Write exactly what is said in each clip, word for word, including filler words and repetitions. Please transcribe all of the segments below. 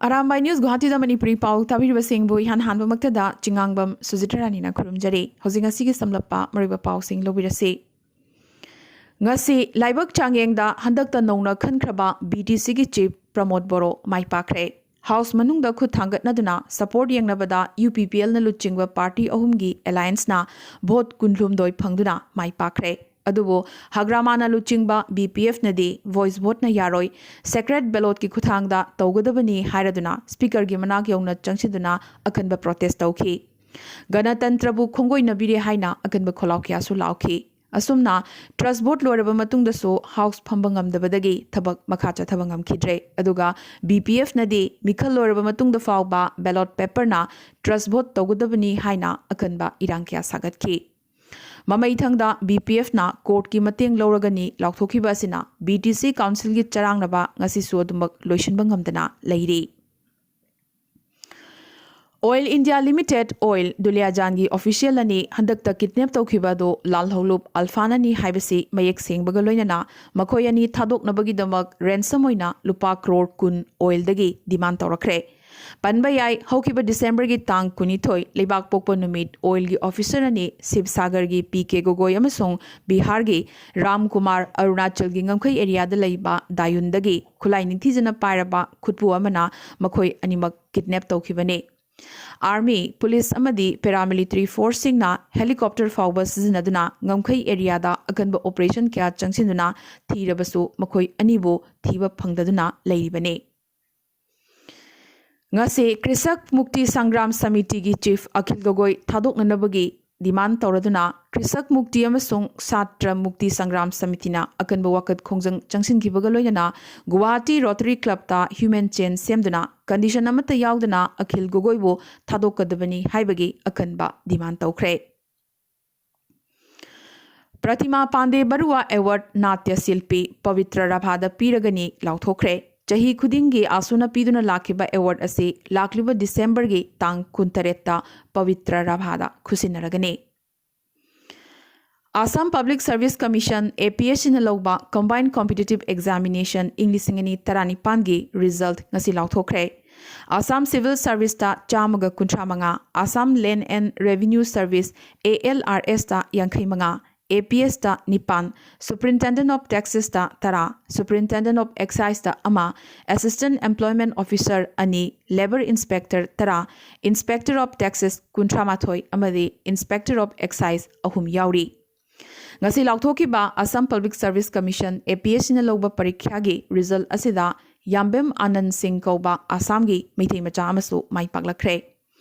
Arambai news ꯒꯨꯋꯥꯍꯥꯇꯤꯗ Manipuri ꯄꯥꯎ ꯇꯥꯕꯤꯔꯤꯕꯁꯤꯡꯕꯨ ꯏꯍꯥꯟ ꯍꯥꯟꯕꯃꯛꯇꯗ ꯆꯤꯉꯥꯡꯕꯝ ꯁꯨꯖꯤꯇ꯭ꯔꯥꯅꯤꯅ ꯈꯨꯔꯨꯝꯖꯔꯤ꯫ ꯍꯧꯖꯤꯛ ꯉꯁꯤꯒꯤ ꯁꯝꯂꯞꯄ ꯃꯔꯨꯑꯣꯏꯕ ꯄꯥꯎꯁꯤꯡ ꯂꯧꯕꯤꯔꯁꯤ꯫ ꯉꯁꯤ ꯂꯥꯏꯕꯛ ꯆꯥꯡꯌꯦꯡꯗ ꯍꯟꯗꯛꯇ ꯅꯧꯅ ꯈꯟꯈ꯭ꯔꯕ BTCꯒꯤ ꯆꯤꯐ ꯄ꯭ꯔꯃꯣꯗ ꯕꯣꯔꯣ ꯃꯥꯏ ꯄꯥꯛꯈ꯭ꯔꯦ꯫ ꯍꯥꯎꯁ ꯃꯅꯨꯡꯗ ꯈꯨꯠ ꯊꯥꯡꯒꯠꯅꯗꯨꯅ ꯁꯄꯣꯔꯠ ꯌꯦꯡꯅꯕꯗ UPPLꯅ ꯂꯨꯆꯤꯡꯕ ꯄꯥꯔꯇꯤ ꯑꯍꯨꯝꯒꯤ ꯑꯦꯂꯥꯌꯟꯁꯅ ꯚꯣꯠ ꯀꯨꯟꯍꯨꯝꯗꯣꯏ ꯐꯪꯗꯨꯅ ꯃꯥꯏ ꯄꯥꯛꯈ꯭ꯔꯦ꯫ ꯑꯗꯨꯕꯨ ꯍꯒ꯭ꯔꯥꯃꯥꯅ ꯂꯨꯆꯤꯡꯕ BPFꯅꯗꯤ ꯚꯣꯏꯁ ꯚꯣꯠꯅ ꯌꯥꯔꯣꯏ, ꯁꯦꯀ꯭ꯔꯦꯠ ꯕꯦꯂꯣꯠꯀꯤ ꯈꯨꯠꯊꯥꯡꯗ ꯇꯧꯒꯗꯕꯅꯤ ꯍꯥꯏꯔꯗꯨꯅ ꯁ꯭ꯄꯤꯀꯔꯒꯤ ꯃꯅꯥꯛ ꯌꯧꯅ ꯆꯪꯁꯤꯟꯗꯨꯅ ꯑꯀꯟꯕ ꯄ꯭ꯔꯣꯇꯦꯁ ꯇꯧꯈꯤ꯫ ꯒꯅꯇꯟꯇ꯭ꯔꯕꯨ ꯈꯣꯡꯒꯣꯏꯅꯕꯤꯔꯦ ꯍꯥꯏꯅ ꯑꯀꯟꯕ ꯈꯣꯜꯂꯥꯎ ꯀꯌꯥꯁꯨ ꯂꯥꯎꯈꯤ꯫ ꯑꯁꯨꯝꯅ ꯇ꯭ꯔꯁ ꯚꯣꯠ ꯂꯣꯏꯔꯕ ꯃꯇꯨꯡꯗꯁꯨ ꯍꯥꯎꯁ ꯐꯝꯕ ꯉꯝꯗꯕꯗꯒꯤ ꯊꯕꯛ ꯃꯈꯥ ꯆꯠꯊꯕ ꯉꯝꯈꯤꯗ꯭ꯔꯦ꯫ ꯑꯗꯨꯒ BPFꯅꯗꯤ ꯃꯤꯈꯜ ꯂꯣꯏꯔꯕ ꯃꯇꯨꯡꯗ ꯐꯥꯎꯕ ꯕꯦꯂꯣꯠ ꯄꯦꯄꯔꯅ ꯇ꯭ꯔꯁ ꯚꯣꯠ ꯇꯧꯒꯗꯕꯅꯤ ꯍꯥꯏꯅ ꯑꯀꯟꯕ ꯏꯔꯥꯡ ꯀꯌꯥ ꯁꯥꯒꯠꯈꯤ꯫ ꯃꯃꯩꯊꯪꯗ BPFꯅ ꯀꯣꯔꯠꯀꯤ ꯃꯇꯦꯡ ꯂꯧꯔꯒꯅꯤ ꯂꯥꯎꯊꯣꯛꯈꯤꯕ ꯑꯁꯤꯅ BTC ꯀꯥꯎꯟꯁꯤꯜꯒꯤ ꯆꯔꯥꯡꯅꯕ ꯉꯁꯤꯁꯨ ꯑꯗꯨꯃꯛ ꯂꯣꯏꯁꯤꯟꯕ ꯉꯝꯗꯅ ꯂꯩꯔꯤ꯫ ꯑꯣꯏꯜ ꯏꯟꯗꯤꯌꯥ ꯂꯤꯃꯤꯇꯦꯗ ꯑꯣꯏꯜ ꯗꯨꯂꯤꯌꯥꯖꯥꯟꯒꯤ ꯑꯣꯐꯤꯁꯤꯌꯦꯜ ꯑꯅꯤ ꯍꯟꯗꯛꯇ ꯀꯤꯗꯅꯦꯞ ꯇꯧꯈꯤꯕ ꯑꯗꯨ ꯂꯥꯜꯍꯧꯂꯨꯞ ꯑꯜꯐꯥꯟꯅꯅꯤ ꯍꯥꯏꯕꯁꯤ ꯃꯌꯦꯛ ꯁꯦꯡꯕꯒ ꯂꯣꯏꯅꯅ ꯃꯈꯣꯏ ꯑꯅꯤ ꯊꯥꯗꯣꯛꯅꯕꯒꯤꯗꯃꯛ ꯔꯦꯟꯁꯝ ꯑꯣꯏꯅ ꯂꯨꯄꯥ ꯀ꯭ꯔꯣꯔ ꯀꯨꯟ ꯑꯣꯏꯜꯗꯒꯤ ꯗꯤꯃꯥꯟ ꯇꯧꯔꯛꯈ꯭ꯔꯦ꯫ ꯄꯟꯕ ꯌꯥꯏ, ꯍꯧꯈꯤꯕ ꯗꯤꯁꯦꯝꯕꯔꯒꯤ ꯇꯥꯡ ꯀꯨꯟꯅꯤꯊꯣꯏ, ꯂꯩꯕꯥꯛ ꯄꯣꯛꯄ ꯅꯨꯃꯤꯠ, ꯑꯣꯏꯜꯒꯤ ꯑꯣꯐꯤꯁꯔ ꯑꯅꯤ ꯁꯤꯕꯁꯥꯒꯔꯒꯤ ꯄꯤ ꯀꯦ ꯒꯣꯒꯣꯏ ꯑꯃꯁꯨꯡ ꯕꯤꯍꯥꯔꯒꯤ ꯔꯥꯝ ꯀꯨꯃꯥꯔ ꯑꯔꯨꯅꯥꯆꯜꯒꯤ ꯉꯝꯈꯩ ꯑꯦꯔꯤꯌꯥꯗ ꯂꯩꯕ ꯗꯥꯌꯨꯟꯗꯒꯤ ꯈꯨꯠꯂꯥꯏ ꯅꯤꯡꯊꯤꯖꯅ ꯄꯥꯏꯔꯕ ꯈꯨꯠꯄꯨ ꯑꯃꯅ ꯃꯈꯣꯏ ꯑꯅꯤꯃꯛ ꯀꯤꯗꯅꯦꯞ ꯇꯧꯈꯤꯕꯅꯤ꯫ ꯑꯥꯔꯃꯤ, ꯄꯨꯂꯤꯁ ꯑꯃꯗꯤ ꯄꯦꯔꯥꯃꯤꯂꯤꯇꯔꯤ ꯐꯣꯔꯁꯁꯤꯡꯅ ꯍꯦꯂꯤꯀꯣꯞꯇꯔ ꯐꯥꯎꯕ ꯁꯤꯖꯤꯟꯅꯗꯨꯅ ꯉꯝꯈꯩ ꯑꯦꯔꯤꯌꯥꯗ ꯑꯀꯟꯕ ꯑꯣꯄꯔꯦꯁꯟ ꯀꯌꯥ ꯆꯪꯁꯤꯟꯗꯨꯅ ꯊꯤꯔꯕꯁꯨ ꯃꯈꯣꯏ ꯑꯅꯤꯕꯨ ꯊꯤꯕ ꯐꯪꯗꯗꯨꯅ ꯂꯩꯔꯤꯕꯅꯤ꯫ ꯉꯁꯤ ꯀ꯭ꯔꯤꯁꯛ ꯃꯨꯛꯇꯤ ꯁꯪꯒ꯭ꯔꯥꯝ ꯁꯃꯤꯇꯤꯒꯤ ꯆꯤꯐ ꯑꯈꯤꯜ ꯒꯣꯒꯣꯏ ꯊꯥꯗꯣꯛꯅꯅꯕꯒꯤ ꯗꯤꯃꯥꯟ ꯇꯧꯔꯗꯨꯅ ꯀ꯭ꯔꯤꯁꯛ ꯃꯨꯛꯇꯤ ꯑꯃꯁꯨꯡ ꯁꯥꯇ꯭ꯔ ꯃꯨꯛꯇꯤ ꯁꯪꯒ꯭ꯔꯥꯝ ꯁꯃꯤꯇꯤꯅ ꯑꯀꯟꯕ ꯋꯥꯀꯠ ꯈꯣꯡꯖꯪ ꯆꯪꯁꯤꯟꯈꯤꯕꯒ ꯂꯣꯏꯅꯅ ꯒꯨꯋꯥꯍꯥꯇꯤ ꯔꯣꯇꯔꯤ ꯀ꯭ꯂꯕꯇ ꯍ꯭ꯌꯨꯃꯦꯟ ꯆꯦꯟ ꯁꯦꯝꯗꯨꯅ ꯀꯟꯗꯤꯁꯟ ꯑꯃꯠꯇ ꯌꯥꯎꯗꯅ ꯑꯈꯤꯜ ꯒꯣꯒꯣꯏꯕꯨ ꯊꯥꯗꯣꯛꯀꯗꯕꯅꯤ ꯍꯥꯏꯕꯒꯤ ꯑꯀꯟꯕ ꯗꯤꯃꯥꯟ ꯇꯧꯈ꯭ꯔꯦ꯫ ꯄ꯭ꯔꯇꯤꯃꯥ ꯄꯥꯟꯗꯦ ꯕꯔꯨꯋꯥ ꯑꯦꯋꯥꯔꯗ ꯅꯥꯇ꯭ꯌ ꯁꯤꯜꯄꯤ ꯄꯕꯤꯇ꯭ꯔ ꯔꯥꯚꯥꯗ ꯄꯤꯔꯒꯅꯤ ꯂꯥꯎꯊꯣꯛꯈ꯭ꯔꯦ꯫ ꯆꯍꯤ ꯈꯨꯗꯤꯡꯒꯤ ꯑꯥꯁꯨꯅ ꯄꯤꯗꯨꯅ ꯂꯥꯛꯈꯤꯕ ꯑꯦꯋꯥꯔꯗ ꯑꯁꯤ ꯂꯥꯛꯂꯤꯕ ꯗꯤꯁꯦꯝꯕꯔꯒꯤ ꯇꯥꯡ ꯀꯨꯟꯇꯔꯦꯠꯇ Pavitra ꯔꯥꯚꯥꯗ ꯈꯨꯠꯁꯤꯟꯅꯔꯒꯅꯤ꯫ Assam Public Service Commission, APSCꯅ ꯂꯧꯕ Combined Competitive Examination ꯏꯪ ꯂꯤꯁꯤꯡ ꯑꯅꯤ ꯇꯔꯥꯅꯤꯄꯥꯟꯒꯤ ꯔꯤꯖꯜꯠ ꯉꯁꯤ ꯂꯥꯎꯊꯣꯛꯈ꯭ꯔꯦ꯫ ꯑꯁꯥꯝ ꯁꯤꯚꯤꯜ ꯁꯔꯚꯤꯁꯇ ꯆꯥꯝꯃꯒ ꯀꯨꯟꯊ꯭ꯔꯥ ꯃꯉꯥ, Assam land and revenue service, A L R ꯑꯦꯁꯇ ꯌꯥꯡꯈꯩ ꯃꯉꯥ, ꯑꯦ ꯄꯤ ꯑꯦꯁꯇ ꯅꯤꯄꯥꯟ, ꯁꯨꯄꯔꯤꯟꯇꯦꯟꯗꯦꯟꯠ ꯑꯣꯐ ꯇꯦꯛꯁꯦꯁꯇ ꯇꯔꯥ, ꯁꯨꯄꯔꯤꯟꯇꯦꯟꯗꯦꯟꯠ ꯑꯣꯐ ꯑꯦꯛꯁꯥꯏꯖꯇ ꯑꯃ, ꯑꯦꯁꯤꯁꯇꯦꯟꯠ ꯑꯦꯝꯄ꯭ꯂꯣꯏꯃꯦꯟꯠ ꯑꯣꯐꯤꯁꯔ ꯑꯅꯤ, ꯂꯦꯕꯔ ꯏꯟꯁꯄꯦꯛꯇꯔ ꯇꯔꯥ, ꯏꯟꯁꯄꯦꯛꯇꯔ ꯑꯣꯐ ꯇꯦꯛꯁꯦꯁ ꯀꯨꯟꯊ꯭ꯔꯥ ꯃꯥꯊꯣꯏ ꯑꯃꯗꯤ ꯏꯟꯁꯄꯦꯛꯇꯔ ꯑꯣꯐ ꯑꯦꯛꯁꯥꯏꯖ ꯑꯍꯨꯝ ꯌꯥꯎꯔꯤ꯫ ꯉꯁꯤ ꯂꯥꯎꯊꯣꯛꯈꯤꯕ ꯑꯁꯥꯝ ꯄꯕ꯭ꯂꯤꯛ ꯁꯔꯚꯤꯁ ꯀꯃꯤꯁꯟ, ꯑꯦ ꯄꯤ ꯑꯦꯁ ꯁꯤꯅ ꯂꯧꯕ ꯄꯔꯤꯈ꯭ꯌꯥꯒꯤ ꯔꯤꯖꯜꯠ ꯑꯁꯤꯗ ꯌꯥꯝꯕꯦꯝ ꯑꯥꯅꯟ ꯁꯤꯡ ꯀꯧꯕ ꯑꯁꯥꯝꯒꯤ ꯃꯩꯇꯩ ꯃꯆꯥ ꯑꯃꯁꯨ ꯃꯥꯏ ꯄꯥꯛꯂꯛꯈ꯭ꯔꯦ꯫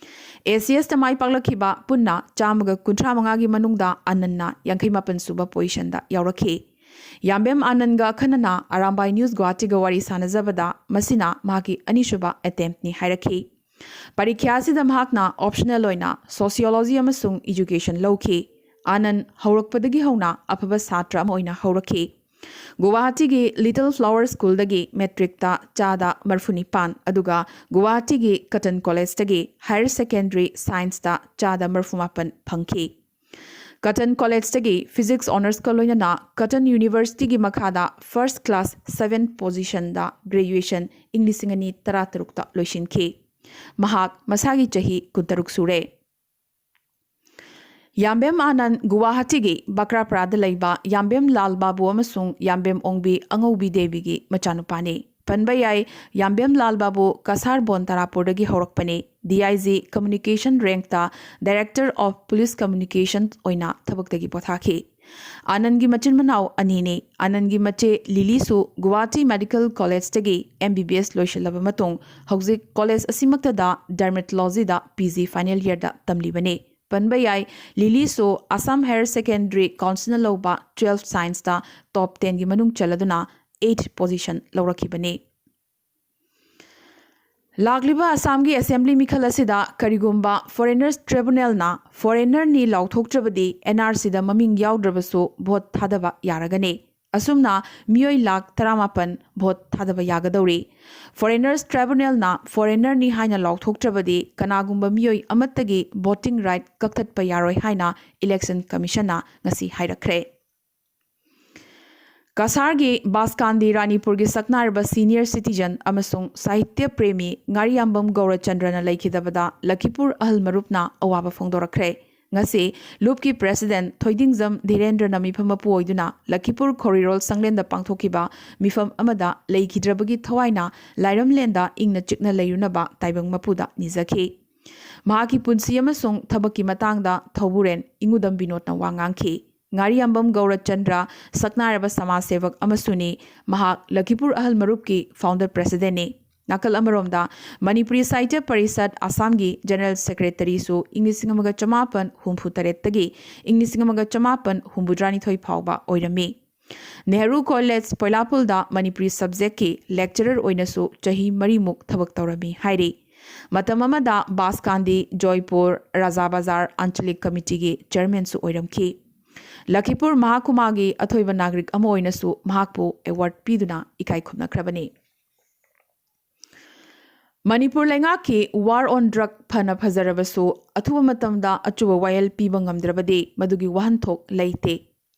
ꯑꯦ ꯁꯤ ꯑꯦꯁꯇ ꯃꯥꯏ ꯄꯥꯛꯂꯛꯈꯤꯕ ꯄꯨꯟꯅ ꯆꯥꯝꯃꯒ ꯀꯨꯟꯊ꯭ꯔꯥ ꯃꯉꯥꯒꯤ ꯃꯅꯨꯡꯗ ꯑꯥꯅꯟꯅ ꯌꯥꯡꯈꯩ ꯃꯥꯄꯟ ꯁꯨꯕ ꯄꯣꯖꯤꯁꯟꯗ ꯌꯥꯎꯔꯛꯈꯤ꯫ ꯌꯥꯝꯕꯦꯝ ꯑꯥꯅꯟꯒ ꯑꯈꯟꯅꯅ ꯑꯔꯥꯝꯕꯥꯏ ꯅ꯭ꯌꯨꯁ ꯒꯨꯋꯥꯍꯥꯇꯤꯒ ꯋꯥꯔꯤ ꯁꯥꯟꯅꯖꯕꯗ ꯃꯁꯤꯅ ꯃꯍꯥꯛꯀꯤ ꯑꯅꯤꯁꯨꯕ ꯑꯦꯇꯦꯝꯞꯅꯤ ꯍꯥꯏꯔꯛꯈꯤ꯫ ꯄꯔꯤꯈ꯭ꯌꯥ ꯑꯁꯤꯗ ꯃꯍꯥꯛꯅ ꯑꯣꯞꯁꯅꯦꯜ ꯑꯣꯏꯅ ꯁꯣꯁꯤꯌꯣꯂꯣꯖꯤ ꯑꯃꯁꯨꯡ ꯏꯖꯨꯀꯦꯁꯟ ꯂꯧꯈꯤ꯫ ꯑꯥꯅꯟ ꯍꯧꯔꯛꯄꯗꯒꯤ ꯍꯧꯅ ꯑꯐꯕ ꯁꯥꯇ꯭ꯔ ꯑꯃ ꯑꯣꯏꯅ ꯍꯧꯔꯛꯈꯤ꯫ ꯒꯨꯋꯥꯍꯥꯇꯤꯒꯤ ꯂꯤꯇꯜ ꯐ꯭ꯂꯥꯋꯔ ꯁ꯭ꯀꯨꯜꯗꯒꯤ ꯃꯦꯇ꯭ꯔꯤꯛꯇ ꯆꯥꯗ ꯃꯔꯐꯨ ꯅꯤꯄꯥꯟ, ꯑꯗꯨꯒ ꯒꯨꯋꯥꯍꯥꯇꯤꯒꯤ ꯀꯇꯟ ꯀꯣꯂꯦꯖꯇꯒꯤ ꯍꯥꯌꯔ ꯁꯦꯀꯦꯟꯗꯔꯤ ꯁꯥꯏꯟꯁꯇ ꯆꯥꯗ ꯃꯔꯐꯨ ꯃꯥꯄꯟ ꯐꯪꯈꯤ꯫ ꯀꯇꯟ ꯀꯣꯂꯦꯖꯇꯒꯤ ꯐꯤꯖꯤꯛꯁ ꯑꯣꯅꯔꯁꯀ ꯂꯣꯏꯅꯅ ꯀꯇꯟ ꯌꯨꯅꯤꯚꯔꯁꯤꯇꯤꯒꯤ ꯃꯈꯥꯗ ꯐꯥꯔꯁ ꯀ꯭ꯂꯥꯁ ꯁꯚꯦꯟ ꯄꯣꯖꯤꯁꯟꯗ ꯒ꯭ꯔꯦꯖꯨꯑꯦꯁꯟ ꯏꯪ ꯂꯤꯁꯤꯡ ꯑꯅꯤ ꯇꯔꯥꯇꯔꯨꯛꯇ ꯂꯣꯏꯁꯤꯟꯈꯤ꯫ ꯃꯍꯥꯛ ꯃꯁꯥꯒꯤ ꯆꯍꯤ ꯀꯨꯟꯇꯔꯨꯛ ꯁꯨꯔꯦ꯫ ꯌꯥꯝꯕꯦꯝ ꯑꯥꯅꯟ ꯒꯨꯋꯥꯍꯥꯇꯤꯒꯤ ꯕꯀ꯭ꯔꯥꯄ꯭ꯔꯥꯗ ꯂꯩꯕ ꯌꯥꯝꯕꯦꯝ ꯂꯥꯜ ꯕꯥꯕꯨ ꯑꯃꯁꯨꯡ ꯌꯥꯝꯕꯦꯝ ꯑꯣꯡꯕꯤ ꯑꯉꯧꯕꯤ ꯗꯦꯕꯤꯒꯤ ꯃꯆꯥꯅꯨꯄꯥꯅꯤ꯫ ꯄꯟꯕ ꯌꯥꯏ, ꯌꯥꯝꯕꯦꯝ ꯂꯥꯜ ꯕꯥꯕꯨ ꯀꯁꯥꯔ ꯕꯣꯟ ꯇꯔꯥꯄꯨꯔꯗꯒꯤ ꯍꯧꯔꯛꯄꯅꯤ꯫ ꯗꯤ ꯑꯥꯏ ꯖꯤ ꯀꯝꯃ꯭ꯌꯨꯅꯤꯀꯦꯁꯟ ꯔꯦꯡꯛꯇ Director of Police Communication ꯑꯣꯏꯅ ꯊꯕꯛꯇꯒꯤ ꯄꯣꯊꯥꯈꯤ꯫ ꯑꯥꯅꯟꯒꯤ ꯃꯆꯤꯟ ꯃꯅꯥꯎ ꯑꯅꯤꯅꯤ꯫ ꯑꯥꯅꯟꯒꯤ ꯃꯆꯦ ꯂꯤꯂꯤꯁꯨ ꯒꯨꯋꯥꯍꯥꯇꯤ ꯃꯦꯗꯤꯀꯦꯜ ꯀꯣꯂꯦꯖꯇꯒꯤ ꯑꯦꯝ ꯕꯤ ꯕꯤ ꯑꯦꯁ ꯂꯣꯏꯁꯤꯜꯂꯕ ꯃꯇꯨꯡ ꯍꯧꯖꯤꯛ ꯀꯣꯂꯦꯖ ꯑꯁꯤꯃꯛꯇꯗ ꯗꯔꯃꯦꯇꯣꯂꯣꯖꯤꯗ ꯄꯤ ꯖꯤ ꯐꯥꯏꯅꯦꯜ ꯏꯌꯔꯗ ꯇꯝꯂꯤꯕꯅꯤ꯫ ꯄꯟꯕ ꯌꯥꯏ, ꯂꯤꯂꯤꯁꯨ ꯑꯁꯥꯝ ꯍꯥꯌꯔ ꯁꯦꯀꯦꯟꯗꯔꯤ ꯀꯥꯎꯟꯁꯤꯜꯅ ꯂꯧꯕ ꯇꯨꯋꯦꯜꯐ ꯁꯥꯏꯟꯁꯇ ꯇꯣꯞ ꯇꯦꯟꯒꯤ ꯃꯅꯨꯡ ꯆꯜꯂꯗꯨꯅ ꯑꯩꯠ ꯄꯣꯖꯤꯁꯟ ꯂꯧꯔꯛꯈꯤꯕꯅꯤ꯫ ꯂꯥꯛꯂꯤꯕ ꯑꯁꯥꯝꯒꯤ ꯑꯦꯁꯦꯝꯕ꯭ꯂꯤ ꯃꯤꯈꯜ ꯑꯁꯤꯗ ꯀꯔꯤꯒꯨꯝꯕ ꯐꯣꯔꯦꯅꯔꯁ ꯇ꯭ꯔꯤꯕꯨꯅꯦꯜꯅ ꯐꯣꯔꯦꯅꯔꯅꯤ ꯂꯥꯎꯊꯣꯛꯇ꯭ꯔꯕꯗꯤ ꯑꯦꯟ ꯑꯥꯔ ꯁꯤꯗ ꯃꯃꯤꯡ ꯌꯥꯎꯗ꯭ꯔꯕꯁꯨ ꯚꯣꯠ ꯊꯥꯗꯕ ꯌꯥꯔꯒꯅꯤ꯫ ꯑꯁꯨꯝꯅ ꯃꯤꯑꯣꯏ ꯂꯥꯈ ꯇꯔꯥꯃꯥꯄꯟ ꯚꯣꯠ ꯊꯥꯗꯕ ꯌꯥꯒꯗꯧꯔꯤ꯫ ꯐꯣꯔꯦꯅꯔꯁ ꯇ꯭ꯔꯤꯕꯨꯅꯦꯜꯅ ꯐꯣꯔꯦꯅꯔꯅꯤ ꯍꯥꯏꯅ ꯂꯥꯎꯊꯣꯛꯇ꯭ꯔꯕꯗꯤ ꯀꯅꯥꯒꯨꯝꯕ ꯃꯤꯑꯣꯏ ꯑꯃꯠꯇꯒꯤ ꯚꯣꯇꯤꯡ ꯔꯥꯏꯠ ꯀꯛꯊꯠꯄ ꯌꯥꯔꯣꯏ ꯍꯥꯏꯅ ꯏꯂꯦꯛꯁꯟ ꯀꯃꯤꯁꯟꯅ ꯉꯁꯤ ꯍꯥꯏꯔꯛꯈ꯭ꯔꯦ꯫ ꯀꯁꯥꯔꯒꯤ ꯕꯥꯁꯀꯥꯟꯗꯤ ꯔꯥꯅꯤꯄꯨꯔꯒꯤ ꯁꯛꯅꯥꯏꯔꯕ senior citizen ꯑꯃꯁꯨꯡ ꯁꯥꯍꯤꯇ꯭ꯌ ꯄ꯭ꯔꯦꯃꯤ ꯉꯥꯔꯤꯌꯥꯝꯕꯝ ꯒꯧꯔꯆꯟꯗ꯭ꯔꯅ ꯂꯩꯈꯤꯗꯕꯗ ꯂꯈꯤꯄꯨꯔ ꯑꯍꯜ ꯃꯔꯨꯞꯅ ꯑꯋꯥꯕ ꯐꯣꯡꯗꯣꯔꯛꯈ꯭ꯔꯦ꯫ ꯉꯁꯤ ꯂꯨꯞꯀꯤ president ꯊꯣꯏꯗꯤꯡꯖꯝ ꯙꯤꯔꯦꯟꯗ꯭ꯔꯅ ꯃꯤꯐꯝ ꯃꯄꯨ ꯑꯣꯏꯗꯨꯅ ꯂꯈꯤꯄꯨꯔ ꯈꯣꯔꯤꯔꯣꯜ ꯁꯪꯂꯦꯟꯗ ꯄꯥꯡꯊꯣꯛꯈꯤꯕ ꯃꯤꯐꯝ ꯑꯃꯗ ꯂꯩꯈꯤꯗ꯭ꯔꯕꯒꯤ ꯊꯋꯥꯏꯅ ꯂꯥꯏꯔꯝꯂꯦꯟꯗ ꯏꯪꯅ ꯆꯤꯛꯅ ꯂꯩꯔꯨꯅꯕ ꯇꯥꯏꯕꯪ ꯃꯄꯨꯗ ꯅꯤꯖꯈꯤ꯫ ꯃꯍꯥꯛꯀꯤ ꯄꯨꯟꯁꯤ ꯑꯃꯁꯨꯡ ꯊꯕꯛꯀꯤ ꯃꯇꯥꯡꯗ ꯊꯧꯕꯨꯔꯦꯟ ꯏꯉꯨꯗꯝ ꯕꯤꯅꯣꯗꯅ ꯋꯥ ꯉꯥꯡꯈꯤ꯫ ꯉꯥꯔꯤꯌꯥꯝꯕꯝ ꯒꯧꯔꯆꯟꯗ꯭ꯔ ꯁꯛꯅꯥꯏꯔꯕ ꯁꯃꯥꯖ ꯁꯦꯕꯛ ꯑꯃꯁꯨꯅꯤ꯫ ꯃꯍꯥꯛ ꯂꯈꯤꯄꯨꯔ ꯑꯍꯜ ꯃꯔꯨꯞꯀꯤ founder presidentꯅꯤ꯫ ꯅꯥꯀꯜ ꯑꯃꯔꯣꯝꯗ, ꯃꯅꯤꯄꯨꯔꯤ ꯁꯥꯍꯤꯇ꯭ꯌ ꯄꯔꯤꯁꯠ ꯑꯁꯥꯝꯒꯤ general secretaryꯁꯨ ꯏꯪ ꯂꯤꯁꯤꯡ ꯑꯃꯒ ꯆꯃꯥꯄꯟ ꯍꯨꯝꯐꯨ ꯇꯔꯦꯠꯇꯒꯤ ꯏꯪ ꯂꯤꯁꯤꯡ ꯑꯃꯒ ꯆꯃꯥꯄꯟ ꯍꯨꯝꯐꯨꯇꯔꯥꯅꯤꯊꯣꯏ ꯐꯥꯎꯕ ꯑꯣꯏꯔꯝꯃꯤ꯫ ꯅꯦꯍꯔꯨ ꯀꯣꯂꯦꯖ ꯄꯣꯏꯂꯥꯄꯨꯜꯗ ꯃꯅꯤꯄꯨꯔꯤ subjectꯀꯤ lecturer ꯑꯣꯏꯅꯁꯨ ꯆꯍꯤ ꯃꯔꯤꯃꯨꯛ ꯊꯕꯛ ꯇꯧꯔꯝꯃꯤ ꯍꯥꯏꯔꯤ꯫ ꯃꯇꯝ ꯑꯃꯗ ꯕꯥꯁꯀꯥꯟꯗꯤ ꯖꯣꯏꯄꯨꯔ ꯔꯥꯖꯥ ꯕꯖꯥꯔ ꯑꯟꯆꯂꯤꯛ committeeꯒꯤ chairmanꯁꯨ ꯑꯣꯏꯔꯝꯈꯤ꯫ ꯂꯈꯤꯄꯨꯔ ꯃꯍꯥꯀꯨꯃꯥꯒꯤ ꯑꯊꯣꯏꯕ ꯅꯥꯒꯔꯤꯛ ꯑꯃ ꯑꯣꯏꯅꯁꯨ ꯃꯍꯥꯛꯄꯨ award ꯄꯤꯗꯨꯅ ꯏꯀꯥꯏ ꯈꯨꯝꯅꯈ꯭ꯔꯕꯅꯤ꯫ ꯃꯅꯤꯄꯨꯔ ꯂꯩꯉꯥꯛꯀꯤ war on drug ꯐꯅ ꯐꯖꯔꯕꯁꯨ, ꯑꯊꯨꯕ ꯃꯇꯝꯗ ꯑꯆꯨꯕ ꯋꯥꯌꯦꯜ ꯄꯤꯕ ꯉꯝꯗ꯭ꯔꯕꯗꯤ ꯃꯗꯨꯒꯤ ꯋꯥꯍꯟꯊꯣꯛ ꯂꯩꯇꯦ꯫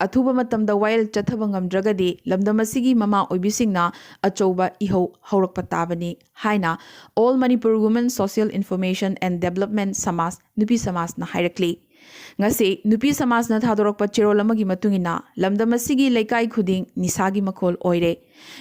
ꯑꯊꯨꯕ ꯃꯇꯝꯗ ꯋꯥꯌꯦꯜ ꯆꯠꯊꯕ ꯉꯝꯗ꯭ꯔꯒꯗꯤ ꯂꯝꯗꯝ ꯑꯁꯤꯒꯤ ꯃꯃꯥ ꯑꯣꯏꯕꯤꯁꯤꯡꯅ ꯑꯆꯧꯕ ꯏꯍꯧ ꯍꯧꯔꯛꯄ ꯇꯥꯕꯅꯤ ꯍꯥꯏꯅ All Manipur Women Social Information and Development ꯁꯃꯥꯖ, ꯅꯨꯄꯤ ꯁꯃꯥꯖꯅ ꯍꯥꯏꯔꯛꯂꯤ꯫ ꯉꯁꯤ ꯅꯨꯄꯤ ꯁꯃꯥꯖꯅ ꯊꯥꯗꯣꯔꯛꯄ ꯆꯦꯔꯣꯜ ꯑꯃꯒꯤ ꯃꯇꯨꯡ ꯏꯟꯅ, ꯂꯝꯗꯝ ꯑꯁꯤꯒꯤ ꯂꯩꯀꯥꯏ ꯈꯨꯗꯤꯡ ꯅꯤꯁꯥꯒꯤ ꯃꯈꯣꯜ ꯑꯣꯏꯔꯦ꯫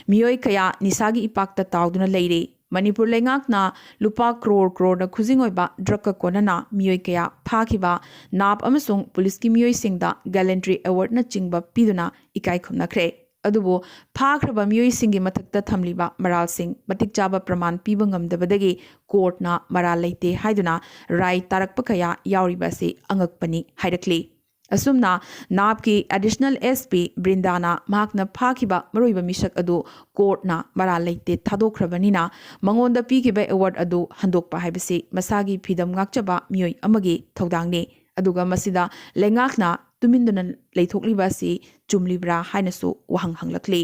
ꯃꯤꯑꯣꯏ ꯀꯌꯥ ꯅꯤꯁꯥꯒꯤ ꯏꯄꯥꯛꯇ ꯇꯥꯎꯗꯨꯅ ꯂꯩꯔꯦ꯫ ꯃꯅꯤꯄꯨꯔ ꯂꯩꯉꯥꯛꯅ ꯂꯨꯄꯥ ꯀ꯭ꯔꯣꯔ ꯀ꯭ꯔꯣꯔꯅ ꯈꯨꯖꯤꯡ ꯑꯣꯏꯕ drugꯀ ꯀꯣꯟꯅꯅ ꯃꯤꯑꯣꯏ ꯀꯌꯥ ꯐꯥꯈꯤꯕ, ꯅꯥꯞ ꯑꯃꯁꯨꯡ ꯄꯨꯂꯤꯁꯀꯤ ꯃꯤꯑꯣꯏꯁꯤꯡꯗ gallantry awardꯅꯆꯤꯡꯕ ꯄꯤꯗꯨꯅ ꯏꯀꯥꯏ ꯈꯨꯝꯅꯈ꯭ꯔꯦ꯫ ꯑꯗꯨꯕꯨ ꯐꯥꯈ꯭ꯔꯕ ꯃꯤꯑꯣꯏꯁꯤꯡꯒꯤ ꯃꯊꯛꯇ ꯊꯝꯂꯤꯕ ꯃꯔꯥꯜꯁꯤꯡ ꯃꯇꯤꯛ ꯆꯥꯕ ꯄ꯭ꯔꯃꯥꯟ ꯄꯤꯕ ꯉꯝꯗꯕꯗꯒꯤ courtꯅ ꯃꯔꯥꯜ ꯂꯩꯇꯦ ꯍꯥꯏꯗꯨꯅ ꯔꯥꯏ ꯇꯥꯔꯛꯄ ꯀꯌꯥ ꯌꯥꯎꯔꯤꯕ ꯑꯁꯤ ꯑꯉꯛꯄꯅꯤ ꯍꯥꯏꯔꯛꯂꯤ꯫ ꯑꯁꯨꯝꯅ ꯅꯥꯞꯀꯤ additional SP ꯕ꯭ꯔꯤꯟꯗꯥꯅ ꯃꯍꯥꯛꯅ ꯐꯥꯈꯤꯕ ꯃꯔꯨꯑꯣꯏꯕ ꯃꯤꯁꯛ ꯑꯗꯨ courtꯅ ꯃꯔꯥꯜ ꯂꯩꯇꯦ ꯊꯥꯗꯣꯛꯈ꯭ꯔꯕꯅꯤꯅ ꯃꯉꯣꯟꯗ ꯄꯤꯈꯤꯕ award ꯑꯗꯨ ꯍꯟꯗꯣꯛꯄ ꯍꯥꯏꯕꯁꯤ ꯃꯁꯥꯒꯤ ꯐ꯭ꯔꯤꯗꯝ ꯉꯥꯛꯆꯕ ꯃꯤꯑꯣꯏ ꯑꯃꯒꯤ ꯊꯧꯗꯥꯡꯅꯤ꯫ ꯑꯗꯨꯒ ꯃꯁꯤꯗ ꯂꯩꯉꯥꯛꯅ ꯇꯨꯃꯤꯟꯗꯨꯅ ꯂꯩꯊꯣꯛꯂꯤꯕ ꯑꯁꯤ ꯆꯨꯝꯂꯤꯕ꯭ꯔꯥ ꯍꯥꯏꯅꯁꯨ ꯋꯥꯍꯪ ꯍꯪꯂꯛꯂꯤ꯫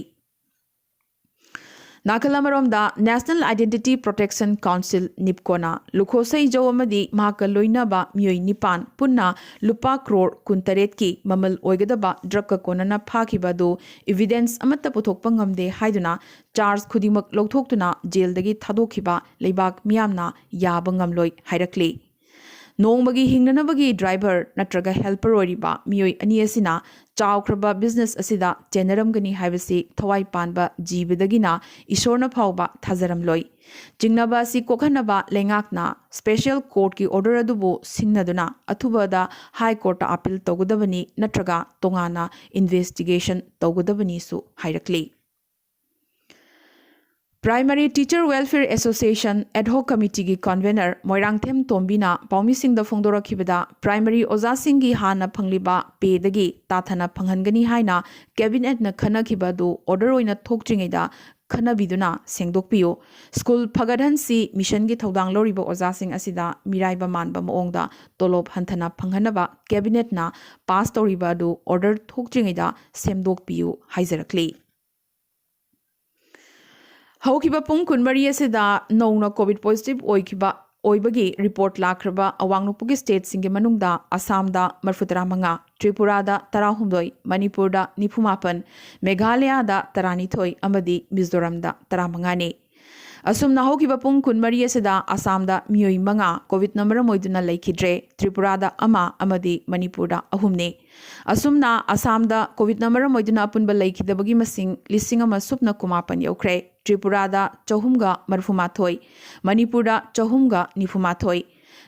ꯅꯥꯀꯜ ꯑꯃꯔꯣꯝꯗ, National Identity Protection Council, ꯅꯤꯞꯀꯣꯅ ꯂꯨꯈꯣꯁꯩꯖꯧ ꯑꯃꯗꯤ ꯃꯍꯥꯛꯀ ꯂꯣꯏꯅꯕ ꯃꯤꯑꯣꯏ ꯅꯤꯄꯥꯟ ꯄꯨꯟꯅ ꯂꯨꯄꯥ ꯀ꯭ꯔꯣꯔ ꯀꯨꯟꯇꯔꯦꯠꯀꯤ ꯃꯃꯜ ꯑꯣꯏꯒꯗꯕ ꯗ꯭ꯔꯒꯀ ꯀꯣꯟꯅꯅ ꯐꯥꯈꯤꯕ ꯑꯗꯨ evidence ꯑꯃꯠꯇ ꯄꯨꯊꯣꯛꯄ ꯉꯝꯗꯦ ꯍꯥꯏꯗꯨꯅ charge ꯈꯨꯗꯤꯡꯃꯛ ꯂꯧꯊꯣꯛꯇꯨꯅ ꯖꯦꯜꯗꯒꯤ ꯊꯥꯗꯣꯛꯈꯤꯕ ꯂꯩꯕꯥꯛ ꯃꯤꯌꯥꯝꯅ ꯌꯥꯕ ꯉꯝꯂꯣꯏ ꯍꯥꯏꯔꯛꯂꯤ꯫ ꯅꯣꯡꯃꯒꯤ ꯍꯤꯡꯅꯅꯕꯒꯤ driver ꯅꯠꯇ꯭ꯔꯒ helper ꯑꯣꯏꯔꯤꯕ ꯃꯤꯑꯣꯏ ꯑꯅꯤ ꯑꯁꯤꯅ ꯆꯥꯎꯈ꯭ꯔꯕ business ꯑꯁꯤꯗ ꯆꯦꯟꯅꯔꯝꯒꯅꯤ ꯍꯥꯏꯕꯁꯤ ꯊꯋꯥꯏ ꯄꯥꯟꯕ ꯖꯤꯕꯗꯒꯤꯅ ꯏꯁꯣꯔꯅ ꯐꯥꯎꯕ ꯊꯥꯖꯔꯝꯂꯣꯏ꯫ ꯆꯤꯡꯅꯕ ꯑꯁꯤ ꯀꯣꯛꯍꯟꯅꯕ ꯂꯩꯉꯥꯛꯅ special courtꯀꯤ order ꯑꯗꯨꯕꯨ ꯁꯤꯡꯅꯗꯨꯅ ꯑꯊꯨꯕꯗ High Courtꯇ appeal ꯇꯧꯒꯗꯕꯅꯤ ꯅꯠꯇ꯭ꯔꯒ ꯇꯣꯉꯥꯟꯅ investigation ꯇꯧꯒꯗꯕꯅꯤꯁꯨ ꯍꯥꯏꯔꯛꯂꯤ꯫ Primary Teacher Welfare Association Ad Hoc Committeeꯒꯤ convener Moirangthem ꯇꯣꯝꯕꯤꯅ ꯄꯥꯎꯃꯤꯁꯤꯡꯗ ꯐꯣꯡꯗꯣꯔꯛꯈꯤꯕꯗ, primary ꯑꯣꯖꯥꯁꯤꯡꯒꯤ ꯍꯥꯟꯅ ꯐꯪꯂꯤꯕ payꯗꯒꯤ ꯇꯥꯊꯅ ꯐꯪꯍꯟꯒꯅꯤ ꯍꯥꯏꯅ cabinetꯅ ꯈꯟꯅꯈꯤꯕ ꯑꯗꯨ order ꯑꯣꯏꯅ ꯊꯣꯛꯇ꯭ꯔꯤꯉꯩꯗ ꯈꯟꯅꯕꯤꯗꯨꯅ ꯁꯦꯡꯗꯣꯛꯄꯤꯌꯨ꯫ ꯁ꯭ꯀꯨꯜ ꯐꯒꯠꯍꯟꯁꯤ ꯃꯤꯁꯟꯒꯤ ꯊꯧꯗꯥꯡ ꯂꯧꯔꯤꯕ ꯑꯣꯖꯥꯁꯤꯡ ꯑꯁꯤꯗ ꯃꯤꯔꯥꯏꯕ ꯃꯥꯟꯕ ꯃꯑꯣꯡꯗ ꯇꯣꯂꯣꯞ ꯍꯟꯊꯅ ꯐꯪꯍꯟꯅꯕ cabinetꯅ pass ꯇꯧꯔꯤꯕ ꯑꯗꯨ order ꯊꯣꯛꯇ꯭ꯔꯤꯉꯩꯗ ꯁꯦꯝꯗꯣꯛꯄꯤꯌꯨ ꯍꯥꯏꯖꯔꯛꯂꯤ꯫ ꯍꯧꯈꯤꯕ ꯄꯨꯡ ꯀꯨꯟꯃꯔꯤ ꯑꯁꯤꯗ ꯅꯧꯅ COVID positive ꯑꯣꯏꯈꯤꯕ, ꯑꯣꯏꯕꯒꯤ report ꯂꯥꯛꯈ꯭ꯔꯕ ꯑꯋꯥꯡ ꯅꯣꯡꯄꯣꯛꯀꯤ stateꯁꯤꯡꯒꯤ ꯃꯅꯨꯡꯗ ꯑꯁꯥꯝꯗ ꯃꯔꯤꯐꯨꯇꯔꯥꯃꯉꯥ, ꯇ꯭ꯔꯤꯄꯨꯔꯥꯗ ꯇꯔꯥꯍꯨꯝꯗꯣꯏ, ꯃꯅꯤꯄꯨꯔꯗ ꯅꯤꯐꯨꯃꯥꯄꯟ, ꯃꯦꯘꯥꯂꯌꯥꯗ ꯇꯔꯥꯅꯤꯊꯣꯏ ꯑꯃꯗꯤ ꯃꯤꯖꯣꯔꯥꯝꯗ ꯇꯔꯥꯃꯉꯥꯅꯤ꯫ ꯑꯁꯨꯝꯅ ꯍꯧꯈꯤꯕ ꯄꯨꯡ ꯀꯨꯟꯃꯔꯤ ꯑꯁꯤꯗ ꯑꯁꯥꯝꯗ ꯃꯤꯑꯣꯏ ꯃꯉꯥ COVIDꯅ ꯃꯔꯝ ꯑꯣꯏꯗꯨꯅ ꯂꯩꯈꯤꯗ꯭ꯔꯦ, ꯇ꯭ꯔꯤꯄꯨꯔꯥꯗ ꯑꯃ ꯑꯃꯗꯤ ꯃꯅꯤꯄꯨꯔꯗ ꯑꯍꯨꯝꯅꯤ꯫ ꯑꯁꯨꯝꯅ ꯑꯁꯥꯝꯗ COVIDꯅ ꯃꯔꯝ ꯑꯣꯏꯗꯨꯅ ꯑꯄꯨꯟꯕ ꯂꯩꯈꯤꯗꯕꯒꯤ ꯃꯁꯤꯡ ꯂꯤꯁꯤꯡ ꯑꯃ ꯁꯨꯞꯅ ꯀꯨꯟꯃꯥꯄꯟ ꯌꯧꯈ꯭ꯔꯦ, ꯇ꯭ꯔꯤꯄꯨꯔꯥꯗ ꯆꯍꯨꯝꯒ ꯃꯔꯤꯐꯨꯃꯥꯊꯣꯏ, ꯃꯅꯤꯄꯨꯔꯗ ꯆꯍꯨꯝꯒ ꯅꯤꯐꯨꯃꯥꯊꯣꯏ,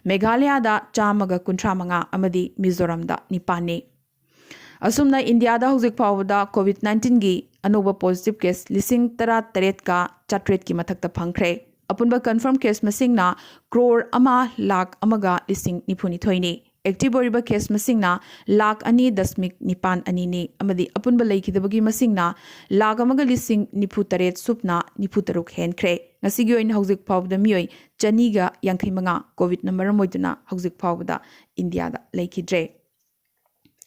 ꯃꯦꯘꯥꯂꯌꯥꯗ ꯆꯥꯝꯃꯒ ꯀꯨꯟꯊ꯭ꯔꯥꯃꯉꯥ ꯑꯃꯗꯤ ꯃꯤꯖꯣꯔꯥꯝꯗ ꯅꯤꯄꯥꯟꯅꯤ꯫ ꯑꯁꯨꯝꯅ ꯏꯟꯗꯤꯌꯥꯗ ꯍꯧꯖꯤꯛ ꯐꯥꯎꯕꯗ COVID nineteenꯒꯤ ꯑꯅꯧꯕ positive case ꯂꯤꯁꯤꯡ ꯇꯔꯥꯇꯔꯦꯠꯀ ꯆꯥꯇ꯭ꯔꯦꯠꯀꯤ ꯃꯊꯛꯇ ꯐꯪꯈ꯭ꯔꯦ꯫ ꯑꯄꯨꯟꯕ confirm case ꯃꯁꯤꯡꯅ ꯀ꯭ꯔꯣꯔ ꯑꯃ ꯂꯥꯈ ꯑꯃꯒ ꯂꯤꯁꯤꯡ ꯅꯤꯐꯨꯅꯤꯊꯣꯏꯅꯤ꯫ Active ꯑꯣꯏꯔꯤꯕ case ꯃꯁꯤꯡꯅ ꯂꯥꯈ ꯑꯅꯤ ꯗꯁꯃꯤꯛ ꯅꯤꯄꯥꯟ ꯑꯅꯤꯅꯤ ꯑꯃꯗꯤ ꯑꯄꯨꯟꯕ ꯂꯩꯈꯤꯗꯕꯒꯤ ꯃꯁꯤꯡꯅ ꯂꯥꯈ ꯑꯃꯒ ꯂꯤꯁꯤꯡ ꯅꯤꯐꯨ ꯇꯔꯦꯠ ꯁꯨꯞꯅ ꯅꯤꯐꯨ ꯇꯔꯨꯛ ꯍꯦꯟꯈ꯭ꯔꯦ꯫ ꯉꯁꯤꯒꯤ ꯑꯣꯏꯅ ꯍꯧꯖꯤꯛ ꯐꯥꯎꯕꯗ ꯃꯤꯑꯣꯏ ꯆꯅꯤꯒ ꯌꯥꯡꯈꯩ ꯃꯉꯥ COVIDꯅ ꯃꯔꯝ ꯑꯣꯏꯗꯨꯅ ꯍꯧꯖꯤꯛ ꯐꯥꯎꯕꯗ ꯏꯟꯗꯤꯌꯥꯗ ꯂꯩꯈꯤꯗ꯭ꯔꯦ꯫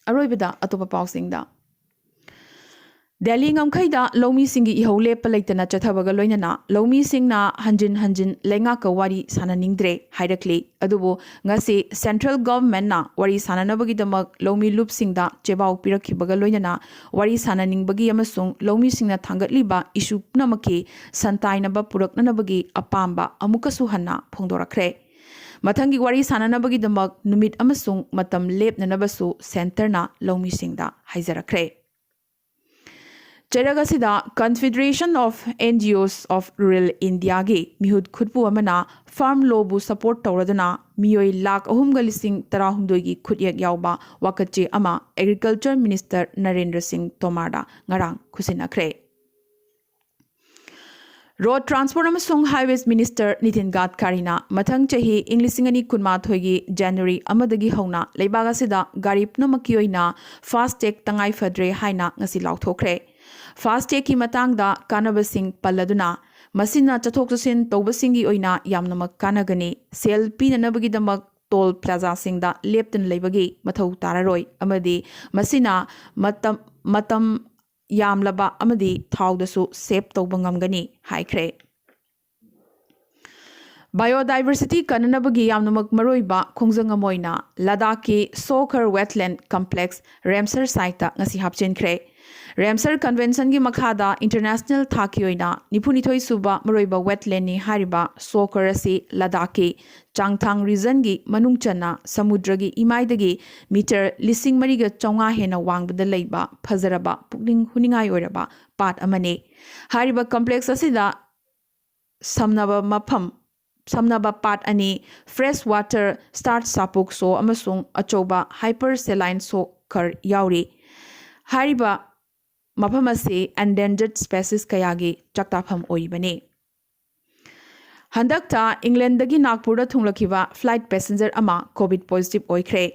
ꯑꯔꯣꯏꯕꯗ ꯑꯇꯣꯞꯄ ꯄꯥꯎꯁꯤꯡꯗ, ꯗꯦꯜꯂꯤ ꯉꯝꯈꯩꯗ ꯂꯧꯃꯤꯁꯤꯡꯒꯤ ꯏꯍꯧ ꯂꯦꯞꯄ ꯂꯩꯇꯅ ꯆꯠꯊꯕꯒ ꯂꯣꯏꯅꯅ ꯂꯧꯃꯤꯁꯤꯡꯅ ꯍꯟꯖꯤꯟ ꯍꯟꯖꯤꯟ ꯂꯩꯉꯥꯛꯀ ꯋꯥꯔꯤ ꯁꯥꯟꯅꯅꯤꯡꯗ꯭ꯔꯦ ꯍꯥꯏꯔꯛꯂꯤ꯫ ꯑꯗꯨꯕꯨ ꯉꯁꯤ central governmentꯅ ꯋꯥꯔꯤ ꯁꯥꯟꯅꯅꯕꯒꯤꯗꯃꯛ ꯂꯧꯃꯤ ꯂꯨꯞꯁꯤꯡꯗ ꯆꯦꯕꯥꯎ ꯄꯤꯔꯛꯈꯤꯕꯒ ꯂꯣꯏꯅꯅ ꯋꯥꯔꯤ ꯁꯥꯟꯅꯅꯤꯡꯕꯒꯤ ꯑꯃꯁꯨꯡ ꯂꯧꯃꯤꯁꯤꯡꯅ ꯊꯥꯡꯒꯠꯂꯤꯕ issue ꯄꯨꯝꯅꯃꯛꯀꯤ ꯁꯟꯇꯥꯏꯅꯕ ꯄꯨꯔꯛꯅꯅꯕꯒꯤ ꯑꯄꯥꯝꯕ ꯑꯃꯨꯛꯀꯁꯨ ꯍꯟꯅ ꯐꯣꯡꯗꯣꯔꯛꯈ꯭ꯔꯦ꯫ ꯃꯊꯪꯒꯤ ꯋꯥꯔꯤ ꯁꯥꯟꯅꯅꯕꯒꯤꯗꯃꯛ ꯅꯨꯃꯤꯠ ꯑꯃꯁꯨꯡ ꯃꯇꯝ ꯂꯦꯞꯅꯅꯕꯁꯨ centreꯅ ꯂꯧꯃꯤꯁꯤꯡꯗ ꯍꯥꯏꯖꯔꯛꯈ꯭ꯔꯦ꯫ ꯆꯩꯔꯛ ꯑꯁꯤꯗ Confederation of NGOs of Rural Indiaꯒꯤ ꯃꯤꯍꯨꯠ ꯈꯨꯠꯄꯨ ꯑꯃꯅ farm lawꯕꯨ support ꯇꯧꯔꯗꯨꯅ ꯃꯤꯑꯣꯏ ꯂꯥꯈ ꯑꯍꯨꯝꯒ ꯂꯤꯁꯤꯡ ꯇꯔꯥꯍꯨꯝꯗꯣꯏꯒꯤ ꯈꯨꯠꯌꯦꯛ ꯌꯥꯎꯕ ꯋꯥꯀꯠꯆꯦ ꯑꯃ Agriculture Minister ꯅꯔꯦꯟꯗ꯭ꯔ ꯁꯤꯡ ꯇꯣꯃꯔꯗ ꯉꯔꯥꯡ ꯈꯨꯠꯁꯤꯟꯅꯈ꯭ꯔꯦ꯫ Road Transport ꯑꯃꯁꯨꯡ Highways Minister ꯅꯤꯇꯤꯟ ꯒꯗꯀꯥꯔꯤꯅ ꯃꯊꯪ ꯆꯍꯤ ꯏꯪ ꯂꯤꯁꯤꯡ ꯑꯅꯤ ꯀꯨꯟꯃꯥꯊꯣꯏꯒꯤ January ꯑꯃꯗꯒꯤ ꯍꯧꯅ ꯂꯩꯕꯥꯛ ꯑꯁꯤꯗ ꯒꯥꯔꯤ ꯄꯨꯝꯅꯃꯛꯀꯤ ꯑꯣꯏꯅ FASTag ꯇꯉꯥꯏ ꯐꯗ꯭ꯔꯦ ꯍꯥꯏꯅ ꯉꯁꯤ ꯂꯥꯎꯊꯣꯛꯈ꯭ꯔꯦ꯫ FASTagꯀꯤ ꯃꯇꯥꯡꯗ ꯀꯥꯟꯅꯕꯁꯤꯡ ꯄꯜꯂꯗꯨꯅ, ꯃꯁꯤꯅ ꯆꯠꯊꯣꯛ ꯆꯠꯁꯤꯟ ꯇꯧꯕꯁꯤꯡꯒꯤ ꯑꯣꯏꯅ ꯌꯥꯝꯅꯃꯛ ꯀꯥꯟꯅꯒꯅꯤ꯫ ꯁꯦꯜ ꯄꯤꯅꯅꯕꯒꯤꯗꯃꯛ toll plazaꯁꯤꯡꯗ ꯂꯦꯞꯇꯅ ꯂꯩꯕꯒꯤ ꯃꯊꯧ ꯇꯥꯔꯔꯣꯏ ꯑꯃꯗꯤ ꯃꯁꯤꯅ ꯃꯇꯝ, ꯃꯇꯝ ꯌꯥꯝꯂꯕ ꯑꯃꯗꯤ ꯊꯥꯎꯗꯁꯨ save ꯇꯧꯕ ꯉꯝꯒꯅꯤ ꯍꯥꯏꯈ꯭ꯔꯦ꯫ Biodiversity ꯀꯟꯅꯅꯕꯒꯤ ꯌꯥꯝꯅꯃꯛ ꯃꯔꯨꯑꯣꯏꯕ ꯈꯣꯡꯖꯪ ꯑꯃ ꯑꯣꯏꯅ ꯂꯗꯥꯈꯀꯤ ꯁꯣꯈꯔ Wetland Complex ꯔꯦꯝꯁꯔ siteꯇ ꯉꯁꯤ ꯍꯥꯞꯆꯤꯟꯈ꯭ꯔꯦ꯫ ꯔꯦꯝꯁꯔ Conventionꯒꯤ ꯃꯈꯥꯗ international ꯊꯥꯛꯀꯤ ꯑꯣꯏꯅ ꯅꯤꯐꯨꯅꯤꯊꯣꯏ ꯁꯨꯕ ꯃꯔꯨꯑꯣꯏꯕ wetlandꯅꯤ ꯍꯥꯏꯔꯤꯕ ꯁꯣꯈꯔ ꯑꯁꯤ ꯂꯗꯥꯈꯀꯤ ꯆꯥꯡꯊꯥꯡ regionꯒꯤ ꯃꯅꯨꯡ ꯆꯟꯅ ꯁꯃꯨꯗ꯭ꯔꯒꯤ ꯏꯃꯥꯏꯗꯒꯤ meter ꯂꯤꯁꯤꯡ ꯃꯔꯤꯒ ꯆꯥꯝꯃꯉꯥ ꯍꯦꯟꯅ ꯋꯥꯡꯕꯗ ꯂꯩꯕ ꯐꯖꯔꯕ ꯄꯨꯛꯅꯤꯡ ꯍꯨꯅꯤꯡꯉꯥꯏ ꯑꯣꯏꯔꯕ ꯄꯥꯠ ꯑꯃꯅꯤ꯫ ꯍꯥꯏꯔꯤꯕ complex ꯑꯁꯤꯗ ꯁꯝꯅꯕ ꯃꯐꯝ, ꯁꯝꯅꯕ ꯄꯥꯠ ꯑꯅꯤ, fresh water starch ꯁꯥꯄꯣꯛ ꯁꯣ ꯑꯃꯁꯨꯡ ꯑꯆꯧꯕ hypersaline ꯁꯣ ꯈꯔ ꯌꯥꯎꯔꯤ꯫ ꯍꯥꯏꯔꯤꯕ ꯃꯐꯝ ꯑꯁꯤ endangered species ꯀꯌꯥꯒꯤ ꯆꯥꯛꯇꯥꯐꯝ ꯑꯣꯏꯔꯤꯕꯅꯤ꯫ ꯍꯟꯗꯛꯇ Englandꯗꯒꯤ ꯅꯥꯒꯄꯨꯔꯗ ꯊꯨꯡꯂꯛꯈꯤꯕ flight passenger ꯑꯃ COVID positive ꯑꯣꯏꯈ꯭ꯔꯦ꯫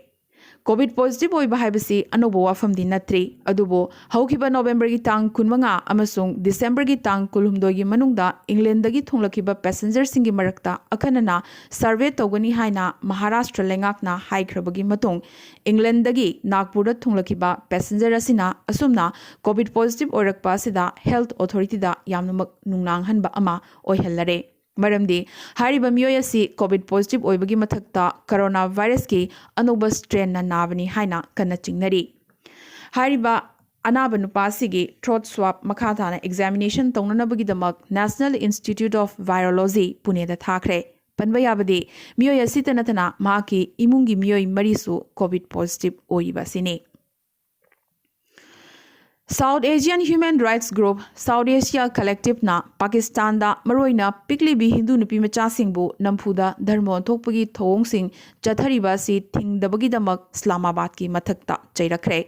ꯀꯣꯚꯤꯗ ꯄꯣꯖꯤꯇꯤꯚ ꯑꯣꯏꯕ ꯍꯥꯏꯕꯁꯤ ꯑꯅꯧꯕ ꯋꯥꯐꯝꯗꯤ ꯅꯠꯇ꯭ꯔꯤ, ꯑꯗꯨꯕꯨ ꯍꯧꯈꯤꯕ ꯅꯣꯚꯦꯝꯕꯔꯒꯤ ꯇꯥꯡ ꯀꯨꯟꯃꯉꯥ ꯑꯃꯁꯨꯡ ꯗꯤꯁꯦꯝꯕꯔꯒꯤ ꯇꯥꯡ ꯀꯨꯟꯍꯨꯝꯗꯣꯏꯒꯤ ꯃꯅꯨꯡꯗ ꯏꯪꯂꯦꯟꯗꯒꯤ ꯊꯨꯡꯂꯛꯈꯤꯕ ꯄꯦꯁꯦꯟꯖꯔꯁꯤꯡꯒꯤ ꯃꯔꯛꯇ ꯑꯈꯟꯅꯅ ꯁꯔꯚꯦ ꯇꯧꯒꯅꯤ ꯍꯥꯏꯅ ꯃꯍꯥꯔꯥꯁꯇ꯭ꯔ ꯂꯩꯉꯥꯛꯅ ꯍꯥꯏꯈ꯭ꯔꯕꯒꯤ ꯃꯇꯨꯡ, ꯏꯪꯂꯦꯟꯗꯒꯤ ꯅꯥꯒꯄꯨꯔꯗ ꯊꯨꯡꯂꯛꯈꯤꯕ ꯄꯦꯁꯦꯟꯖꯔ ꯑꯁꯤꯅ ꯑꯁꯨꯝꯅ ꯀꯣꯚꯤꯗ ꯄꯣꯖꯤꯇꯤꯚ ꯑꯣꯏꯔꯛꯄ ꯑꯁꯤꯗ ꯍꯦꯜꯊ ꯑꯣꯊꯣꯔꯤꯇꯤꯗ ꯌꯥꯝꯅꯃꯛ ꯅꯨꯡꯅꯥꯡꯍꯟꯕ ꯑꯃ ꯑꯣꯏꯍꯜꯂꯔꯦ꯫ ꯃꯔꯝꯗꯤ ꯍꯥꯏꯔꯤꯕ ꯃꯤꯑꯣꯏ ꯑꯁꯤ ꯀꯣꯚꯤꯗ ꯄꯣꯖꯤꯇꯤꯚ ꯑꯣꯏꯕꯒꯤ ꯃꯊꯛꯇ ꯀꯣꯔꯣꯅꯥ ꯚꯥꯏꯔꯁꯀꯤ ꯑꯅꯧꯕ ꯁ꯭ꯇ꯭ꯔꯦꯟꯅ ꯅꯥꯕꯅꯤ ꯍꯥꯏꯅ ꯀꯟꯅ ꯆꯤꯡꯅꯔꯤ꯫ ꯍꯥꯏꯔꯤꯕ ꯑꯅꯥꯕ ꯅꯨꯄꯥ ꯑꯁꯤꯒꯤ ꯊ꯭ꯔꯣꯠ ꯁ꯭ꯋꯥꯕ ꯃꯈꯥ ꯇꯥꯅ ꯑꯦꯛꯖꯥꯃꯤꯅꯦꯁꯟ ꯇꯧꯅꯅꯕꯒꯤꯗꯃꯛ ꯅꯦꯁꯅꯦꯜ ꯏꯟꯁꯇꯤꯇ꯭ꯌꯨꯠ ꯑꯣꯐ ꯚꯥꯏꯔꯣꯂꯣꯖꯤ ꯄꯨꯅꯦꯗ ꯊꯥꯈ꯭ꯔꯦ꯫ ꯄꯟꯕ ꯌꯥꯕꯗꯤ, ꯃꯤꯑꯣꯏ ꯑꯁꯤꯇ ꯅꯠꯇꯅ ꯃꯍꯥꯛꯀꯤ ꯏꯃꯨꯡꯒꯤ ꯃꯤꯑꯣꯏ ꯃꯔꯤꯁꯨ ꯀꯣꯚꯤꯗ ꯄꯣꯖꯤꯇꯤꯚ ꯑꯣꯏꯔꯤꯕ ꯑꯁꯤꯅꯤ꯫ South Asian human rights group, south Asia ꯀꯂꯦꯛꯇꯤꯚꯅ ꯄꯥꯀꯤꯁꯇꯥꯟꯗ ꯃꯔꯨꯑꯣꯏꯅ ꯄꯤꯛꯂꯤꯕꯤ ꯍꯤꯟꯗꯨ ꯅꯨꯄꯤ ꯃꯆꯥꯁꯤꯡꯕꯨ ꯅꯝꯐꯨꯗ ꯙꯔꯃ ꯑꯣꯟꯊꯣꯛꯄꯒꯤ ꯊꯧꯑꯣꯡꯁꯤꯡ ꯆꯠꯊꯔꯤꯕ ꯑꯁꯤ ꯊꯤꯡꯗꯕꯒꯤꯗꯃꯛ ꯏꯁꯂꯥꯃꯥꯕꯥꯗꯀꯤ ꯃꯊꯛꯇ ꯆꯩꯔꯛꯈ꯭ꯔꯦ꯫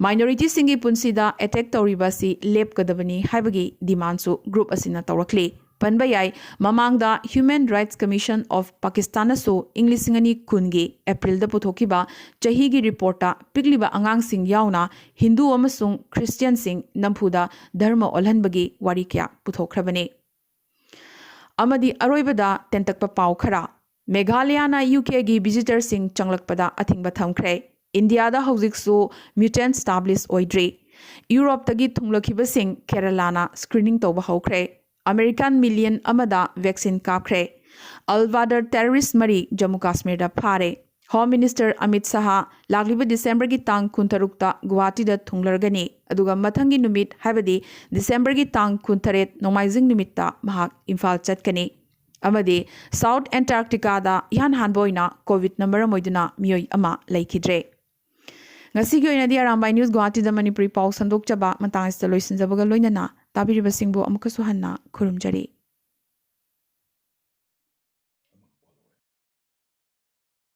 ꯃꯥꯏꯅꯣꯔꯤꯇꯤꯁꯤꯡꯒꯤ ꯄꯨꯟꯁꯤꯗ ꯑꯦꯇꯦꯛ ꯇꯧꯔꯤꯕ ꯑꯁꯤ ꯂꯦꯞꯀꯗꯕꯅꯤ ꯍꯥꯏꯕꯒꯤ ꯗꯤꯃꯥꯟꯁꯨ ꯒ꯭ꯔꯨꯞ ꯑꯁꯤꯅ ꯇꯧꯔꯛꯂꯤ꯫ ꯄꯟꯕ ꯌꯥꯏ, ꯃꯃꯥꯡꯗ ꯍ꯭ꯌꯨꯃꯦꯟ ꯔꯥꯏꯠꯁ ꯀꯃꯤꯁꯟ ꯑꯣꯐ ꯄꯥꯀꯤꯁꯇꯥꯟꯅꯁꯨ ꯏꯪ ꯂꯤꯁꯤꯡ ꯑꯅꯤ ꯀꯨꯟꯒꯤ ꯑꯦꯄ꯭ꯔꯤꯜꯗ ꯄꯨꯊꯣꯛꯈꯤꯕ ꯆꯍꯤꯒꯤ ꯔꯤꯄꯣꯔꯠꯇ ꯄꯤꯛꯂꯤꯕ ꯑꯉꯥꯡꯁꯤꯡ ꯌꯥꯎꯅ ꯍꯤꯟꯗꯨ ꯑꯃꯁꯨꯡ ꯈ꯭ꯔꯤꯁꯇꯤꯌꯟꯁꯤꯡ ꯅꯝꯐꯨꯗ ꯙꯔꯃ ꯑꯣꯜꯍꯟꯕꯒꯤ ꯋꯥꯔꯤ ꯀꯌꯥ ꯄꯨꯊꯣꯛꯈ꯭ꯔꯕꯅꯤ꯫ ꯑꯃꯗꯤ ꯑꯔꯣꯏꯕꯗ ꯇꯦꯟꯇꯛꯄ ꯄꯥꯎ ꯈꯔ꯫ ꯃꯦꯘꯥꯂꯌꯥꯅ ꯌꯨ ꯀꯦꯒꯤ ꯚꯤꯖꯤꯇꯔꯁꯤꯡ ꯆꯪꯂꯛꯄꯗ ꯑꯊꯤꯡꯕ ꯊꯝꯈ꯭ꯔꯦ꯫ ꯏꯟꯗꯤꯌꯥꯗ ꯍꯧꯖꯤꯛꯁꯨ ꯃ꯭ꯌꯨꯇꯦꯟꯠ ꯁ꯭ꯇꯥꯕ꯭ꯂꯤꯁ ꯑꯣꯏꯗ꯭ꯔꯤ꯫ ꯌꯨꯔꯣꯞꯇꯒꯤ ꯊꯨꯡꯂꯛꯈꯤꯕꯁꯤꯡ ꯀꯦꯔꯂꯥꯅ ꯁ꯭ꯀ꯭ꯔꯤꯅꯤꯡ ꯇꯧꯕ ꯍꯧꯈ꯭ꯔꯦ꯫ ꯑꯃꯦꯔꯤꯀꯥꯟ ꯃꯤꯂꯤꯌꯟ ꯑꯃꯗ ꯚꯦꯛꯁꯤꯟ ꯀꯥꯞꯈ꯭ꯔꯦ꯫ ꯑꯜ ꯕꯥꯗꯔ ꯇꯦꯔꯣꯔꯤꯁ ꯃꯔꯤ ꯖꯝꯃꯨ ꯀꯥꯁꯃꯤꯔꯗ ꯐꯥꯔꯦ꯫ ꯍꯣꯝ ꯃꯤꯅꯤꯁꯇꯔ ꯑꯃꯤꯠ ꯁꯍꯥ ꯂꯥꯛꯂꯤꯕ ꯗꯤꯁꯦꯝꯕꯔꯒꯤ ꯇꯥꯡ ꯀꯨꯟꯇꯔꯨꯛꯇ ꯒꯨꯋꯥꯍꯥꯇꯤꯗ ꯊꯨꯡꯂꯔꯒꯅꯤ, ꯑꯗꯨꯒ ꯃꯊꯪꯒꯤ ꯅꯨꯃꯤꯠ, ꯍꯥꯏꯕꯗꯤ ꯗꯤꯁꯦꯝꯕꯔꯒꯤ ꯇꯥꯡ ꯀꯨꯟꯇꯔꯦꯠ, ꯅꯣꯡꯃꯥꯏꯖꯤꯡ ꯅꯨꯃꯤꯠꯇ ꯃꯍꯥꯛ ꯏꯝꯐꯥꯜ ꯆꯠꯀꯅꯤ꯫ ꯑꯃꯗꯤ ꯁꯥꯎꯠ ꯑꯦꯟꯇꯥꯔꯛꯇꯤꯀꯥꯗ ꯏꯍꯥꯟ ꯍꯥꯟꯕ ꯑꯣꯏꯅ ꯀꯣꯚꯤꯗꯅ ꯃꯔꯝ ꯑꯣꯏꯗꯨꯅ ꯃꯤꯑꯣꯏ ꯑꯃ ꯂꯩꯈꯤꯗ꯭ꯔꯦ꯫ ꯉꯁꯤꯒꯤ ꯑꯣꯏꯅꯗꯤ ꯑꯔꯥꯝꯕꯥꯏ ꯅ꯭ꯌꯨꯁ ꯒꯨꯋꯥꯍꯥꯇꯤꯗ ꯃꯅꯤꯄꯨꯔꯤ ꯄꯥꯎ ꯁꯟꯗꯣꯛꯆꯕ ꯃꯇꯥꯡ ꯑꯁꯤꯗ ꯂꯣꯏꯁꯤꯟꯖꯕꯒ ꯂꯣꯏꯅꯅ ꯇꯥꯕꯤꯔꯤꯕꯁꯤꯡꯕꯨ ꯑꯃꯨꯛꯀꯁꯨ ꯍꯟꯅ ꯈꯨꯔꯨꯝꯖꯔꯤ꯫